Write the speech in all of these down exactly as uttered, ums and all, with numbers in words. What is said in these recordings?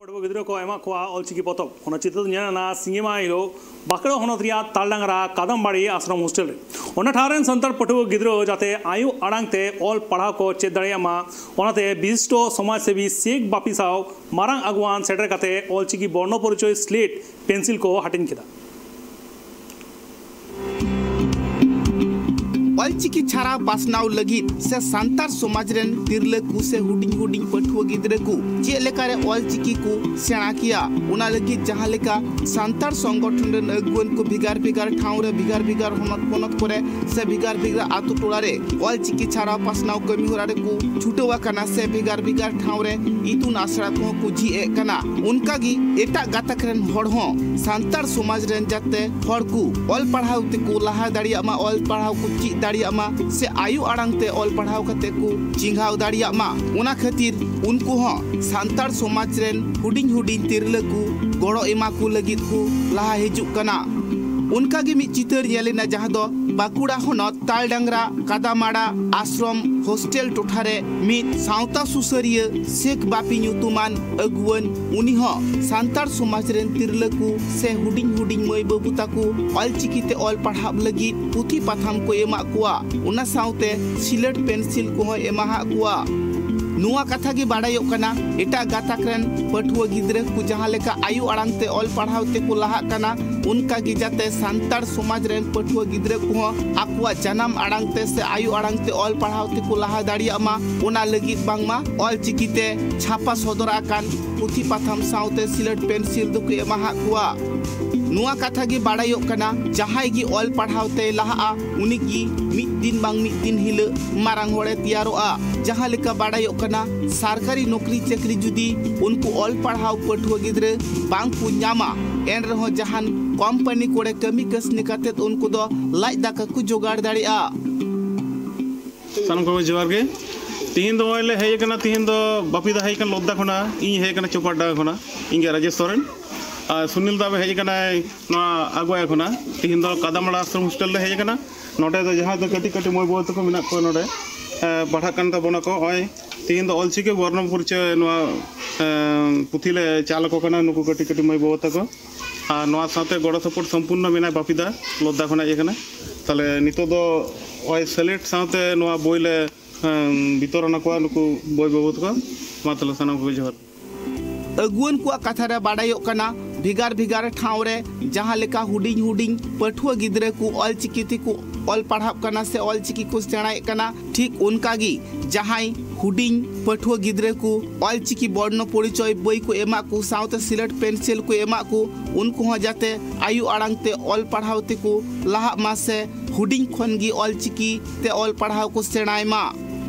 ᱯᱟᱹᱴᱷᱩᱣᱟᱹ ᱜᱤᱫᱽᱨᱟᱹ ᱠᱚ ᱮᱢᱟ ᱠᱚᱣᱟ ᱚᱞᱪᱤᱠᱤ ᱯᱚᱛᱚᱵ᱾ ᱚᱱᱟ ᱪᱤᱛᱟᱹᱨ ᱫᱚ ᱧᱮᱞ ᱮᱱᱟ ᱥᱤᱸᱜᱤ ᱢᱟᱦᱟ ᱦᱤᱞᱳᱜ ᱵᱟᱸᱠᱩᱲᱟ ᱦᱚᱱᱚᱛ ᱨᱮᱭᱟᱜ ᱛᱟᱞᱰᱟᱝᱨᱟ ᱠᱟᱫᱟᱢᱵᱟᱲᱤ ᱟᱥᱨᱚᱢ ᱦᱳᱥᱴᱮᱞ ᱨᱮ᱾ ᱚᱱᱟ ᱴᱷᱟᱶ ᱨᱮᱱ ᱥᱟᱱᱛᱟᱲ ᱯᱟᱹᱴᱷᱩᱣᱟᱹ ᱜᱤᱫᱽᱨᱟᱹ ᱡᱟᱛᱮ ᱟᱭᱳ ᱟᱲᱟᱝ ᱛᱮ ᱚᱞ ᱯᱟᱲᱦᱟᱣ ᱠᱚ ᱪᱮᱫ ᱫᱟᱲᱮᱭᱟᱜ ᱢᱟ, ᱚᱱᱟᱛᱮ ᱵᱤᱥᱤᱥᱴᱚ ᱥᱚᱢᱟᱡᱽ ᱥᱮᱵᱤ ᱥᱮᱠᱷ ᱵᱟᱯᱤ ᱥᱟᱶ ᱢᱟᱨᱟᱝ ᱟᱹᱜᱩᱣᱟᱱ ᱥᱮᱴᱮᱨ ᱠᱟᱛᱮ ᱚᱞᱪᱤᱠᱤ ᱵᱚᱨᱱᱚ ᱯᱚᱨᱤᱪᱚᱭ ᱥᱞᱮᱴ ᱯᱮᱱᱥᱤᱞ ᱠᱚ ᱦᱟᱹᱴᱤᱧ ᱠᱮᱫᱟ᱾ ᱚᱞᱪᱤᱠᱤ ᱪᱷᱟᱨᱟᱣ ᱯᱟᱥᱱᱟᱣ ᱞᱟᱹᱜᱤᱫ ᱥᱮ ᱥᱟᱱᱛᱟᱲ ᱥᱚᱢᱟᱡᱽ ᱨᱮᱱ ᱛᱤᱨᱞᱟᱹ ᱠᱚ ᱥᱮ ᱦᱩᱰᱤᱧ ᱦᱩᱰᱤᱧ ᱯᱟᱹᱴᱷᱩᱣᱟᱹ ᱜᱤᱫᱽᱨᱟᱹ ᱠᱚ ᱪᱮᱫ ᱞᱮᱠᱟᱨᱮ ᱚᱞᱪᱤᱠᱤ ᱠᱚ ᱥᱮᱬᱟ ᱠᱮᱭᱟ, ᱚᱱᱟ ᱞᱟᱹᱜᱤᱫ ᱡᱟᱦᱟᱸ ᱞᱮᱠᱟ ᱥᱟᱱᱛᱟᱲ ᱥᱚᱝᱜᱚᱴᱷᱚᱱ ᱨᱮᱱ ᱟᱹᱜᱩᱣᱟᱹᱱ ᱠᱚ ᱵᱷᱮᱜᱟᱨ ᱵᱷᱮᱜᱟᱨ ᱴᱷᱟᱶ ᱨᱮ, ᱵᱷᱮᱜᱟᱨ ᱵᱷᱮᱜᱟᱨ ᱦᱚᱱᱚᱛ ᱯᱚᱱᱚᱛ ᱠᱚᱨᱮ ᱥᱮ ᱵᱷᱮᱜᱟᱨ ᱵᱷᱮᱜᱟᱨ ᱟᱛᱳ ᱴᱚᱞᱟ ᱨᱮ ᱚᱞᱪᱤᱠᱤ ᱪᱷᱟᱨᱟᱣ ᱯᱟᱥᱱᱟᱣ ᱠᱟᱹᱢᱤ ᱦᱚᱨᱟ ᱨᱮᱠᱚ ᱪᱷᱩᱴᱟᱹᱣ ᱟᱠᱟᱱᱟ ᱥᱮ ᱵᱷᱮᱜᱟᱨ ᱵᱷᱮᱜᱟᱨ ᱴᱷᱟᱶ ᱨᱮ ᱤᱛᱩᱱ ᱟᱥᱲᱟ ᱠᱚᱦᱚᱸ ᱠᱚ ᱡᱷᱤᱡ ᱮᱫ ᱠᱟᱱᱟ, ᱚᱱᱠᱟᱜᱮ ᱮᱴᱟᱜ ᱜᱟᱛᱟᱠ ᱨᱮᱱ ᱦᱚᱲ ᱦᱚᱸ ᱥᱟᱱᱛᱟᱲ ᱥᱚᱢᱟᱡᱽ ᱨᱮᱱ ᱡᱟᱛᱮ ᱦᱚᱲ ᱠᱚ ᱚᱞ ᱯᱟᱲᱦᱟᱣ ᱛᱮᱠᱚ ᱞᱟᱦᱟ ᱫᱟᱲᱮᱭᱟᱜ ᱢᱟ, ᱚᱞ ᱯᱟᱲᱦᱟᱣ ᱠᱚ ᱪᱮᱫ ᱫᱟᱲᱮᱭᱟᱜ ᱢᱟ ᱥᱮ ᱟᱭᱳ ᱟᱲᱟᱝ ᱛᱮ ᱚᱞ ᱯᱟᱲᱦᱟᱣ ᱠᱟᱛᱮ ᱠᱚ ᱪᱮᱸᱜᱷᱟᱣ ᱫᱟᱲᱮᱭᱟᱜ ᱢᱟ᱾ ᱚᱱᱟ ᱠᱷᱟᱹᱛᱤᱨ ᱩᱱᱠᱩ ᱦᱚᱸ ᱥᱟᱱᱛᱟᱲ ᱥᱚᱢᱟᱡᱽ ᱨᱮᱱ ᱦᱩᱰᱤᱧ ᱦᱩᱰᱤᱧ ᱛᱤᱨᱞᱟᱹ ᱠᱚ ᱜᱚᱲᱚ ᱮᱢᱟ ᱠᱚ ᱞᱟᱹᱜᱤᱫ ᱠᱚ ᱞᱟᱦᱟ ᱦᱤᱡᱩᱜ ᱠᱟᱱᱟ᱾ ᱚᱱᱠᱟ ᱜᱮ ᱢᱤᱫ ᱪᱤᱛᱟᱹᱨ ᱧᱮᱞ ᱮᱱᱟ, ᱡᱟᱦᱟᱸ ᱫᱚ ᱵᱟᱸᱠᱩᱲᱟ ᱦᱚᱱᱚᱛ ᱛᱟᱞᱰᱟᱝᱨᱟ ᱠᱟᱫᱟᱢᱟᱲᱟ ᱟᱥᱨᱚᱢ ᱦᱳᱥᱴᱮᱞ ᱴᱚᱴᱷᱟ ᱨᱮ ᱢᱤᱫ ᱥᱟᱶᱛᱟ ᱥᱩᱥᱟᱹᱨᱤᱭᱟᱹ ᱥᱮᱠᱷ ᱵᱟᱯᱤ ᱧᱩᱛᱩᱢᱟᱱ ᱟᱹᱜᱩᱣᱟᱹᱱ, ᱩᱱᱤ ᱦᱚᱸ ᱥᱟᱱᱛᱟᱲ ᱥᱚᱢᱟᱡᱽ ᱨᱮᱱ ᱛᱤᱨᱞᱟᱹ ᱠᱚ ᱥᱮ ᱦᱩᱰᱤᱧ ᱦᱩᱰᱤᱧ ᱢᱟᱹᱭ ᱵᱟᱹᱵᱩ ᱛᱟᱠᱚ ᱚᱞᱪᱤᱠᱤ ᱛᱮ ᱚᱞ ᱯᱟᱲᱦᱟᱜ ᱞᱟᱹᱜᱤᱫ ᱯᱩᱛᱷᱤ ᱯᱟᱛᱷᱟᱢ ᱠᱚ ᱮᱢᱟᱜ ᱠᱚᱣᱟ, ᱚᱱᱟ ᱥᱟᱶᱛᱮ ᱥᱤᱞᱟᱹᱴ ᱯᱮᱱᱥᱤᱞ ᱠᱚᱦᱚᱸᱭ ᱮᱢᱟᱦᱟᱜ ᱠᱚᱣᱟ᱾ ᱱᱚᱣᱟ ᱠᱟᱛᱷᱟ ᱜᱮ ᱵᱟᱰᱟᱭᱚᱜ ᱠᱟᱱᱟ, ᱮᱴᱟᱜ ᱜᱟᱛᱟᱠ ᱨᱮᱱ ᱯᱟᱹᱴᱷᱩᱣᱟᱹ ᱜᱤᱫᱽᱨᱟᱹ ᱠᱚ ᱡᱟᱦᱟᱸ ᱞᱮᱠᱟ ᱟᱭᱳ ᱟᱲᱟᱝ ᱛᱮ ᱚᱞ ᱯᱟᱲᱦᱟᱣ ᱛᱮᱠᱚ ᱞᱟᱦᱟᱜ ᱠᱟᱱᱟ, ᱚᱱᱠᱟ ᱜᱮ ᱡᱟᱛᱮ ᱥᱟᱱᱛᱟᱲ ᱥᱚᱢᱟᱡᱽ ᱨᱮᱱ ᱯᱟᱹᱴᱷᱩᱣᱟᱹ ᱜᱤᱫᱽᱨᱟᱹ ᱠᱚᱦᱚᱸ ᱟᱠᱚᱣᱟᱜ ᱡᱟᱱᱟᱢ ᱟᱲᱟᱝ ᱛᱮ ᱥᱮ ᱟᱭᱳ ᱟᱲᱟᱝ ᱛᱮ ᱚᱞ ᱯᱟᱲᱦᱟᱣ ᱛᱮᱠᱚ ᱞᱟᱦᱟ ᱫᱟᱲᱮᱭᱟᱜ ᱢᱟ, ᱚᱱᱟ ᱞᱟᱹᱜᱤᱫ ᱵᱟᱝᱢᱟ ᱚᱞᱪᱤᱠᱤ ᱛᱮ ᱪᱷᱟᱯᱟ ᱥᱚᱫᱚᱨ ᱟᱠᱟᱱ ᱯᱩᱛᱷᱤ ᱯᱟᱛᱷᱟᱢ ᱥᱟᱶᱛᱮ ᱥᱤᱞᱟᱹᱴ ᱯᱮᱱᱥᱤᱞ ᱫᱚᱠᱚ ᱮᱢᱟᱦᱟᱜ ᱠᱚᱣᱟ᱾ ᱱᱚᱣᱟ ᱠᱟᱛᱷᱟ ᱜᱮ ᱵᱟᱰᱟᱭᱚᱜ ᱠᱟᱱᱟ, ᱡᱟᱦᱟᱸᱭ ᱜᱮ ᱚᱞ ᱯᱟᱲᱦᱟᱣ ᱛᱮᱭ ᱞᱟᱦᱟᱜᱼᱟ, ᱩᱱᱤ ᱜᱮ ᱢᱤᱫ ᱫᱤᱱ ᱵᱟᱝ ᱢᱤᱫ ᱫᱤᱱ ᱦᱤᱞᱳᱜ ᱢᱟᱨᱟᱝ ᱦᱚᱲᱮ ᱛᱮᱭᱟᱨᱚᱜᱼᱟ᱾ ᱡᱟᱦᱟᱸ ᱞᱮᱠᱟ ᱵᱟᱰᱟᱭᱚᱜ ᱠᱟᱱᱟ, ᱥᱟᱨᱠᱟᱨᱤ ᱱᱚᱠᱨᱤ ᱪᱟᱹᱠᱨᱤ ᱡᱩᱫᱤ ᱩᱱᱠᱩ ᱚᱞ ᱯᱟᱲᱦᱟᱣ ᱯᱟᱹᱴᱷᱩᱣᱟᱹ ᱜᱤᱫᱽᱨᱟᱹ ᱵᱟᱝ ᱠᱚ ᱧᱟᱢᱟ, ᱮᱱ ᱨᱮᱦᱚᱸ ᱡᱟᱦᱟᱱ ᱠᱳᱢᱯᱟᱱᱤ ᱠᱚᱨᱮ ᱠᱟᱹᱢᱤ ᱠᱟᱹᱥᱱᱤ ᱠᱟᱛᱮᱫ ᱩᱱᱠᱩ ᱫᱚ ᱞᱟᱡ ᱫᱟᱠᱟ ᱠᱚ ᱡᱚᱜᱟᱲ ᱫᱟᱲᱮᱭᱟᱜᱼᱟ᱾ ᱥᱟᱱᱟᱢ ᱠᱚᱜᱮ ᱡᱚᱦᱟᱨ ᱜᱮ᱾ ᱛᱤᱦᱤᱧ ᱫᱚ ᱱᱚᱜᱼᱚᱭ ᱞᱮ ᱦᱮᱡ ᱟᱠᱟᱱᱟ, ᱛᱤᱦᱤᱧ ᱫᱚ ᱵᱟᱯᱤ ᱫᱟ ᱦᱮᱡ ᱟᱠᱟᱱᱟ ᱞᱚᱫᱫᱟ ᱠᱷᱚᱱᱟᱜ, ᱤᱧ ᱦᱮᱡ ᱟᱠᱟᱱᱟ ᱪᱳᱯᱟᱰᱰᱟ ᱠᱷᱚᱱᱟᱜ, ᱤᱧ ᱜᱮ ᱨᱟᱡᱮᱥ ᱥᱚᱨᱮᱱ᱾ ᱟᱨ ᱥᱩᱱᱤᱞ ᱫᱟ ᱦᱮᱡ ᱟᱠᱟᱱᱟᱭ ᱱᱚᱣᱟ ᱟᱜᱩᱣᱟᱭ ᱠᱷᱚᱱᱟᱜ᱾ ᱛᱤᱦᱤᱧ ᱫᱚ ᱠᱟᱫᱟᱢᱟᱲᱟ ᱟᱥᱨᱚᱢ ᱦᱳᱥᱴᱮᱞ ᱞᱮ ᱦᱮᱡ ᱟᱠᱟᱱᱟ᱾ ᱱᱚᱰᱮ ᱫᱚ ᱡᱟᱦᱟᱸᱭ ᱫᱚ ᱠᱟᱹᱴᱤᱡ ᱠᱟᱹᱴᱤᱡ ᱢᱟᱹᱭ ᱵᱟᱹᱵᱩ ᱛᱟᱠᱚ ᱢᱮᱱᱟᱜ ᱠᱚᱣᱟ ᱱᱚᱰᱮ, ᱮ, ᱯᱟᱲᱦᱟᱜ ᱠᱟᱱ ᱛᱟᱵᱚᱱᱟ ᱠᱚ᱾ ᱱᱚᱜᱼᱚᱭ ᱛᱤᱦᱤᱧ ᱫᱚ ᱚᱞᱪᱤᱠᱤ ᱵᱚᱨᱱᱚ ᱯᱚᱨᱤᱪᱚᱭ ᱱᱚᱣᱟ, ᱮ, ᱯᱩᱛᱷᱤ ᱞᱮ ᱪᱟᱞ ᱟᱠᱚ ᱠᱟᱱᱟ ᱱᱩᱠᱩ ᱠᱟᱹᱴᱤᱡ ᱠᱟᱹᱴᱤᱡ ᱢᱟᱹᱭ ᱵᱟᱹᱵᱩ ᱛᱟᱠᱚ᱾ ᱟᱨ ᱱᱚᱣᱟ ᱥᱟᱶᱛᱮ ᱜᱚᱲᱚ ᱥᱚᱯᱚᱦᱚᱫ ᱥᱚᱢᱯᱩᱨᱱᱚ ᱢᱮᱱᱟᱭ ᱵᱟᱯᱤᱫᱟ, ᱞᱚᱫᱫᱟ ᱠᱷᱚᱱᱟᱜ ᱤᱭᱟᱹ ᱠᱟᱱᱟ᱾ ᱛᱟᱦᱞᱮ ᱱᱤᱛᱚᱜ ᱫᱚ ᱱᱚᱜᱼᱚᱭ ᱥᱮᱞᱮᱴ ᱥᱟᱶᱛᱮ ᱱᱚᱣᱟ ᱵᱳᱭ ᱞᱮ, ᱮ, ᱵᱤᱛᱚᱨᱚᱱ ᱟᱠᱚᱣᱟ ᱱᱩᱠᱩ ᱢᱟᱹᱭ ᱵᱟᱹᱵᱩ ᱛᱟᱠᱚ᱾ ᱢᱟ ᱛᱟᱦᱞᱮ ᱥᱟᱱᱟᱢ ᱠᱚᱜᱮ ᱡᱚᱦᱟᱨ᱾ ᱟᱹᱜᱩᱣᱟᱹᱱ ᱠᱚᱣᱟᱜ ᱠᱟᱛᱷᱟ ᱨᱮ ᱵᱟᱰᱟᱭᱚᱜ ᱠᱟᱱᱟ, ᱵᱷᱮᱜᱟᱨ ᱵᱷᱮᱜᱟᱨ ᱴᱷᱟᱶ ᱨᱮ ᱡᱟᱦᱟᱸ ᱞᱮᱠᱟ ᱦᱩᱰᱤᱧ ᱦᱩᱰᱤᱧ ᱯᱟᱹᱴᱷᱩᱣᱟᱹ ᱜᱤᱫᱽᱨᱟᱹ ᱠᱚ ᱚᱞ ᱪᱤᱠᱤ ᱛᱮᱠᱚ ᱚᱞ ᱯᱟᱲᱦᱟᱜ ᱠᱟᱱᱟ ᱥᱮ ᱚᱞ ᱪᱤᱠᱤ ᱠᱚ ᱥᱮᱬᱟᱭᱮᱫ ᱠᱟᱱᱟ, ᱴᱷᱤᱠ ᱚᱱᱠᱟ ᱜᱮ ᱡᱟᱦᱟᱸᱭ ᱦᱩᱰᱤᱧ ᱯᱟᱹᱴᱷᱩᱣᱟᱹ ᱜᱤᱫᱽᱨᱟᱹ ᱠᱚ ᱚᱞ ᱪᱤᱠᱤ ᱵᱚᱨᱱᱚ ᱯᱚᱨᱤᱪᱚᱭ ᱵᱳᱭ ᱠᱚ ᱮᱢᱟᱜ ᱠᱚ ᱥᱟᱶᱛᱮ ᱥᱤᱞᱟᱹᱴ ᱯᱮᱱᱥᱤᱞ ᱠᱚ ᱮᱢᱟᱜ ᱠᱚ, ᱩᱱᱠᱩ ᱦᱚᱸ ᱡᱟᱛᱮ ᱟᱭᱳ ᱟᱲᱟᱝ ᱛᱮ ᱚᱞ ᱯᱟᱲᱦᱟᱣ ᱛᱮᱠᱚ ᱞᱟᱦᱟᱜ ᱢᱟ ᱥᱮ ᱦᱩᱰᱤᱧ ᱠᱷᱚᱱ ᱜᱮ ᱚᱞ ᱪᱤᱠᱤ ᱛᱮ ᱚᱞ ᱯᱟᱲᱦᱟᱣ ᱠᱚ ᱥᱮᱬᱟᱭ ᱢᱟ᱾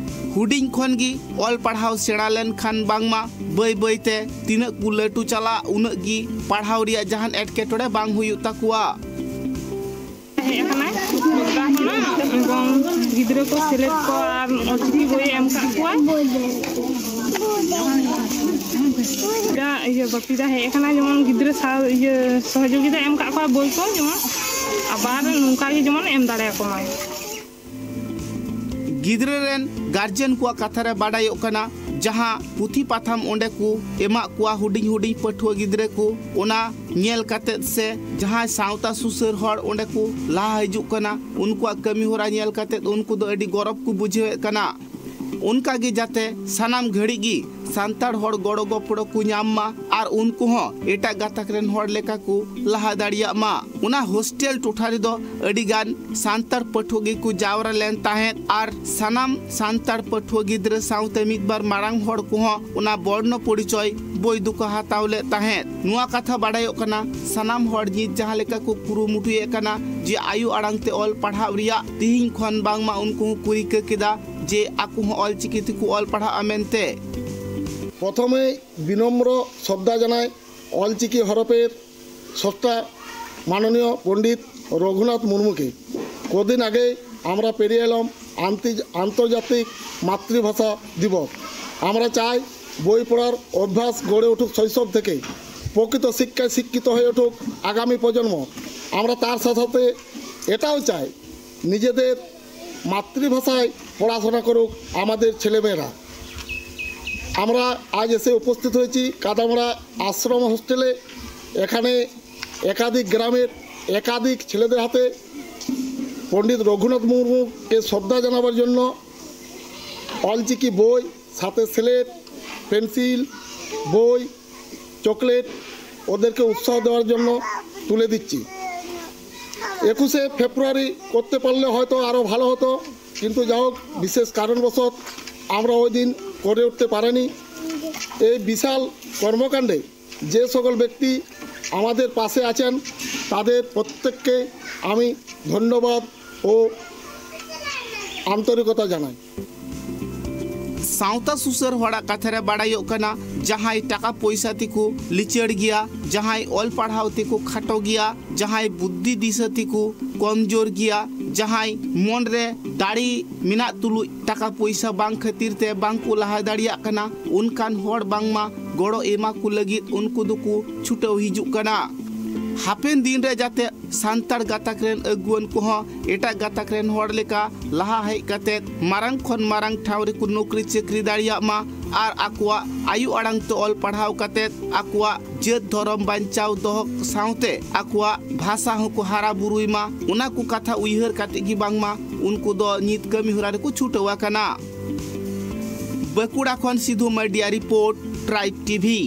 ᱦᱩᱰᱤᱧ ᱠᱷᱚᱱ ᱜᱮ ᱚᱞ ᱯᱟᱲᱦᱟᱣ ᱥᱮᱬᱟ ᱞᱮᱱᱠᱷᱟᱱ ᱵᱟᱝᱢᱟ ᱵᱟᱹᱭ ᱵᱟᱹᱭ ᱛᱮ ᱛᱤᱱᱟᱹᱜ ᱠᱚ ᱞᱟᱹᱴᱩ ᱪᱟᱞᱟᱜ, ᱩᱱᱟᱹᱜ ᱜᱮ ᱯᱟᱲᱦᱟᱣ ᱨᱮᱭᱟᱜ ᱡᱟᱦᱟᱱ ᱮᱴᱠᱮᱴᱚᱬᱮ ᱵᱟᱝ ᱦᱩᱭᱩᱜ ᱛᱟᱠᱚᱣᱟ᱾ ᱦᱮᱡ ᱟᱠᱟᱱᱟᱭ ᱜᱚᱰᱟ ᱠᱷᱚᱱᱟᱜ, ᱮᱵᱚᱝ ᱜᱤᱫᱽᱨᱟᱹ ᱠᱚ ᱥᱮᱞᱮᱫ ᱠᱚ ᱟᱨ ᱚᱞᱪᱤᱠᱤ ᱵᱳᱭ ᱮᱢ ᱠᱟᱜ ᱠᱚᱣᱟᱭ᱾ ᱤᱭᱟᱹ ᱵᱟᱯᱤᱫᱟ ᱦᱮᱡ ᱟᱠᱟᱱᱟ, ᱡᱮᱢᱚᱱ ᱜᱤᱫᱽᱨᱟᱹ ᱥᱟᱶ ᱤᱭᱟᱹ ᱥᱚᱦᱚᱡᱳᱜᱤᱛᱟ ᱮᱢ ᱠᱟᱜ ᱠᱚᱣᱟ ᱵᱳᱭ ᱠᱚ, ᱡᱮᱢᱚᱱ ᱟᱵᱟᱨ ᱱᱚᱝᱠᱟ ᱜᱮ ᱡᱮᱢᱚᱱ ᱮᱢ ᱫᱟᱲᱮᱭᱟᱠᱚ ᱢᱟᱭ᱾ ᱜᱤᱫᱽᱨᱟᱹ ᱨᱮᱱ ᱜᱟᱨᱡᱮᱱ ᱠᱚᱣᱟᱜ ᱠᱟᱛᱷᱟ ᱨᱮ ᱵᱟᱰᱟᱭᱚᱜ ᱠᱟᱱᱟ, ᱡᱟᱦᱟᱸ ᱯᱩᱛᱷᱤ ᱯᱟᱛᱷᱟᱢ ᱚᱸᱰᱮ ᱠᱚ ᱮᱢᱟᱜ ᱠᱚᱣᱟ ᱦᱩᱰᱤᱧ ᱦᱩᱰᱤᱧ ᱯᱟᱹᱴᱷᱩᱣᱟᱹ ᱜᱤᱫᱽᱨᱟᱹ ᱠᱚ, ᱚᱱᱟ ᱧᱮᱞ ᱠᱟᱛᱮᱫ ᱥᱮ ᱡᱟᱦᱟᱸᱭ ᱥᱟᱶᱛᱟ ᱥᱩᱥᱟᱹᱨ ᱦᱚᱲ ᱚᱸᱰᱮ ᱠᱚ ᱞᱟᱦᱟ ᱦᱤᱡᱩᱜ ᱠᱟᱱᱟ, ᱩᱱᱠᱩᱣᱟᱜ ᱠᱟᱹᱢᱤ ᱦᱚᱨᱟ ᱧᱮᱞ ᱠᱟᱛᱮᱫ ᱩᱱᱠᱩ ᱫᱚ ᱟᱹᱰᱤ ᱜᱚᱨᱚᱵᱽ ᱠᱚ ᱵᱩᱡᱷᱟᱹᱣᱮᱫ ᱠᱟᱱᱟ᱾ ᱚᱱᱠᱟ ᱜᱮ ᱡᱟᱛᱮ ᱥᱟᱱᱟᱢ ᱜᱷᱟᱹᱲᱤᱡ ᱜᱮ ᱥᱟᱱᱛᱟᱲ ᱦᱚᱲ ᱜᱚᱲᱚ ᱜᱚᱯᱚᱲᱚ ᱠᱚ ᱧᱟᱢ ᱢᱟ ᱟᱨ ᱩᱱᱠᱩ ᱦᱚᱸ ᱮᱴᱟᱜ ᱜᱟᱛᱟᱠ ᱨᱮᱱ ᱦᱚᱲ ᱞᱮᱠᱟ ᱠᱚ ᱞᱟᱦᱟ ᱫᱟᱲᱮᱭᱟᱜ ᱢᱟ᱾ ᱚᱱᱟ ᱦᱳᱥᱴᱮᱞ ᱴᱚᱴᱷᱟ ᱨᱮᱫᱚ ᱟᱹᱰᱤ ᱜᱟᱱ ᱥᱟᱱᱛᱟᱲ ᱯᱟᱹᱴᱷᱩᱣᱟᱹ ᱜᱮᱠᱚ ᱡᱟᱣᱨᱟ ᱞᱮᱱ ᱛᱟᱦᱮᱸᱫ ᱟᱨ ᱥᱟᱱᱟᱢ ᱥᱟᱱᱛᱟᱲ ᱯᱟᱹᱴᱷᱩᱣᱟᱹ ᱜᱤᱫᱽᱨᱟᱹ ᱥᱟᱶᱛᱮ ᱢᱤᱫ ᱵᱟᱨ ᱢᱟᱨᱟᱝ ᱦᱚᱲ ᱠᱚᱦᱚᱸ ᱚᱱᱟ ᱵᱚᱨᱱᱚ ᱯᱚᱨᱤᱪᱚᱭ ᱵᱳᱭ ᱫᱚᱠᱚ ᱦᱟᱛᱟᱣ ᱞᱮᱫ ᱛᱟᱦᱮᱸᱫ᱾ ᱱᱚᱣᱟ ᱠᱟᱛᱷᱟ ᱵᱟᱰᱟᱭᱚᱜ ᱠᱟᱱᱟ, ᱥᱟᱱᱟᱢ ᱦᱚᱲ ᱱᱤᱛ ᱡᱟᱦᱟᱸ ᱞᱮᱠᱟ ᱠᱚ ᱠᱩᱨᱩᱢᱩᱴᱩᱭᱮᱫ ᱠᱟᱱᱟ ᱡᱮ ᱟᱭᱳ ᱟᱲᱟᱝ ᱛᱮ ᱚᱞ ᱯᱟᱲᱦᱟᱣ ᱨᱮᱭᱟᱜ, ᱛᱤᱦᱤᱧ ᱠᱷᱚᱱ ᱵᱟᱝᱢᱟ ᱩᱱᱠᱩ ᱦᱚᱸ ᱠᱚ ᱨᱤᱠᱟᱹ ᱠᱮᱫᱟ ᱡᱮ ᱟᱠᱚ ᱦᱚᱸ ᱚᱞ ᱪᱤᱠᱤ ᱛᱮᱠᱚ ᱚᱞ ᱯᱟᱲᱦᱟᱜᱼᱟ ᱢᱮᱱᱛᱮ᱾ প্রথমেই বিনম্র শ্রদ্ধা জানাই অলচিকি হরফের স্রষ্টা মাননীয় পণ্ডিত রঘুনাথ মুর্মুকে। কদিন আগেই আমরা পেরিয়ে এলাম আন্তি-, আন্তর্জাতিক মাতৃভাষা দিবস। আমরা চাই বই পড়ার অভ্যাস গড়ে উঠুক শৈশব থেকে, প্রকৃত শিক্ষায় শিক্ষিত হয়ে উঠুক আগামী প্রজন্ম। আমরা তার সাথে সাথে এটাও চাই নিজেদের মাতৃভাষায় পড়াশোনা করুক আমাদের ছেলেমেয়েরা। আমরা আজ এসে উপস্থিত হয়েছি কাদামড়া আশ্রম হোস্টেলে। এখানে একাধিক গ্রামের একাধিক ছেলেদের হাতে পণ্ডিত রঘুনাথ মুর্মুকে শ্রদ্ধা জানাবার জন্য অলচিকি বই, সাথে স্লেট, পেন্সিল, বই, চকলেট ওদেরকে উৎসাহ দেওয়ার জন্য তুলে দিচ্ছি। একুশে ফেব্রুয়ারি করতে পারলে হয়তো আরও ভালো হতো, কিন্তু যা হোক, বিশেষ কারণবশত আমরা ওই দিন করে উঠতে পারিনি। এই বিশাল কর্মকাণ্ডে যে সকল ব্যক্তি আমাদের পাশে আছেন, তাদের প্রত্যেককে আমি ধন্যবাদ ও আন্তরিকতা জানাই। ᱥᱟᱶᱛᱟ ᱥᱩᱥᱟᱹᱨ ᱦᱚᱲᱟᱜ ᱠᱟᱛᱷᱟ ᱨᱮ ᱵᱟᱲᱟᱭᱚᱜ ᱠᱟᱱᱟ, ᱡᱟᱦᱟᱸᱭ ᱴᱟᱠᱟ ᱯᱚᱭᱥᱟ ᱛᱮᱠᱚ ᱞᱤᱪᱟᱹᱲ ᱜᱮᱭᱟ, ᱡᱟᱦᱟᱸᱭ ᱚᱞ ᱯᱟᱲᱦᱟᱣ ᱛᱮᱠᱚ ᱠᱷᱟᱴᱚ ᱜᱮᱭᱟ, ᱡᱟᱦᱟᱸᱭ ᱵᱩᱫᱽᱫᱷᱤ ᱫᱤᱥᱟᱹ ᱛᱮᱠᱚ ᱠᱚᱢᱡᱳᱨ ᱜᱮᱭᱟ, ᱡᱟᱦᱟᱸᱭ ᱢᱚᱱ ᱨᱮ ᱫᱟᱲᱮ ᱢᱮᱱᱟᱜ ᱛᱩᱞᱩᱡ ᱴᱟᱠᱟ ᱯᱚᱭᱥᱟ ᱵᱟᱝ ᱠᱷᱟᱹᱛᱤᱨ ᱛᱮ ᱵᱟᱝ ᱠᱚ ᱞᱟᱦᱟ ᱫᱟᱲᱮᱭᱟᱜ ᱠᱟᱱᱟ, ᱚᱱᱠᱟᱱ ᱦᱚᱲ ᱵᱟᱝᱢᱟ ᱜᱚᱲᱚ ᱮᱢᱟ ᱠᱚ ᱞᱟᱹᱜᱤᱫ ᱩᱱᱠᱩ ᱫᱚᱠᱚ ᱪᱷᱩᱴᱟᱹᱣ ᱦᱤᱡᱩᱜ ᱠᱟᱱᱟ᱾ ᱦᱟᱯᱮᱱ ᱫᱤᱱ ᱨᱮ ᱡᱟᱛᱮ ᱥᱟᱱᱛᱟᱲ ᱜᱟᱛᱟᱠ ᱨᱮᱱ ᱟᱹᱜᱩᱣᱟᱹᱱ ᱠᱚᱦᱚᱸ ᱮᱴᱟᱜ ᱜᱟᱛᱟᱠ ᱨᱮᱱ ᱦᱚᱲ ᱞᱮᱠᱟ ᱞᱟᱦᱟ ᱦᱮᱡ ᱠᱟᱛᱮ ᱢᱟᱨᱟᱝ ᱠᱷᱚᱱ ᱢᱟᱨᱟᱝ ᱴᱷᱟᱶ ᱨᱮᱠᱚ ᱱᱚᱠᱨᱤ ᱪᱟᱹᱠᱨᱤ ᱫᱟᱲᱮᱭᱟᱜ ᱢᱟ ᱟᱨ ᱟᱠᱚᱣᱟᱜ ᱟᱭᱳ ᱟᱲᱟᱝ ᱛᱮ ᱚᱞ ᱯᱟᱲᱦᱟᱣ ᱠᱟᱛᱮ ᱟᱠᱚᱣᱟᱜ ᱡᱟᱹᱛ ᱫᱷᱚᱨᱚᱢ ᱵᱟᱧᱪᱟᱣ ᱫᱚᱦᱚ ᱥᱟᱶᱛᱮ ᱟᱠᱚᱣᱟᱜ ᱵᱷᱟᱥᱟ ᱦᱚᱸᱠᱚ ᱦᱟᱨᱟ ᱵᱩᱨᱩᱭ ᱢᱟ, ᱚᱱᱟ ᱠᱚ ᱠᱟᱛᱷᱟ ᱩᱭᱦᱟᱹᱨ ᱠᱟᱛᱮ ᱜᱮ ᱵᱟᱝᱢᱟ ᱩᱱᱠᱩ ᱫᱚ ᱱᱤᱛ ᱠᱟᱹᱢᱤ ᱦᱚᱨᱟ ᱨᱮᱠᱚ ᱪᱷᱩᱴᱟᱹᱣ ᱟᱠᱟᱱᱟ᱾ ᱵᱟᱸᱠᱩᱲᱟ ᱠᱷᱚᱱ ᱥᱤᱫᱷᱩ ᱢᱟᱨᱰᱤᱭᱟᱜ ᱨᱤᱯᱳᱨᱴ, ᱴᱨᱟᱭᱤᱵᱽ ᱴᱤᱵᱷᱤ᱾